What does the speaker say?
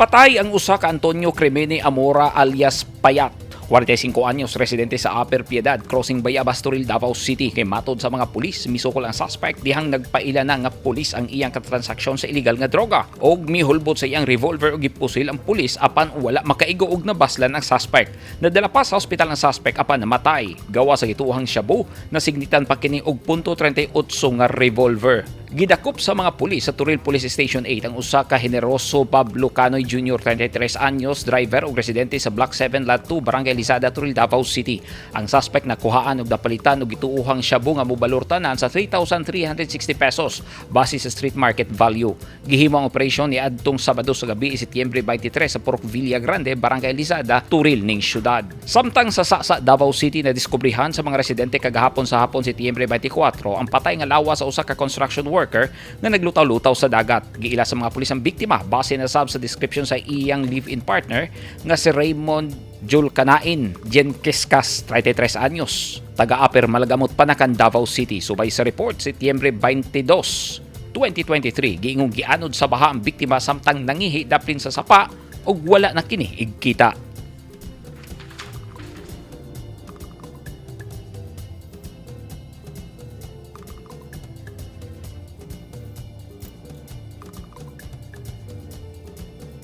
Patay ang usa ka Antonio Cremene Amora alias Payat, 45 anyos, residente sa Upper Piedad, Crossing Bayabas, Toril, Davao City. Kay matod sa mga pulis, misukol ang suspect dihang nagpaila na nga pulis ang iyang katransaksyon sa illegal nga droga. Og mihulbot sa iyang revolver og gipusil ang pulis apan wala makaigo og nabaslan ang suspect. Nadala pa sa ospital ang suspect apan namatay. Gawa sa gituohang shabu, nasignitan pa kini og .38 nga revolver. Gidakop sa mga pulis sa Toril Police Station 8 ang usa ka Generoso Pablo Canoy Jr., 33 anyos, driver ug residente sa Block 7, Lot 2, Barangay Lizada, Toril, Davao City. Ang suspect nakuhaan og napalitan og gituohang shabu nga mobalor tanan sa 3,360 pesos base sa street market value. Gihimo ang operasyon niadtong Sabado sa gabi, Setyembre 23, sa Purok Villa Grande, Barangay Lizada, Toril ning syudad. Samtang sa Sasa, Davao City, na diskubrihan sa mga residente kagahapon sa hapon, Setyembre 24, ang patay nga lawas sa usa ka construction worker nga naglutaw-lutaw sa dagat. Giila sa mga pulis ang biktima base na sab sa description sa iyang live-in partner nga si Raymond Julcanain Jenkeskas, 33 anyos, taga Upper Malagamot, Panacan, Davao City. Subay sa report, Setyembre 22, 2023, giingong gianod sa baha ang biktima samtang nangihi daplin sa sapa ug wala na kini igkita.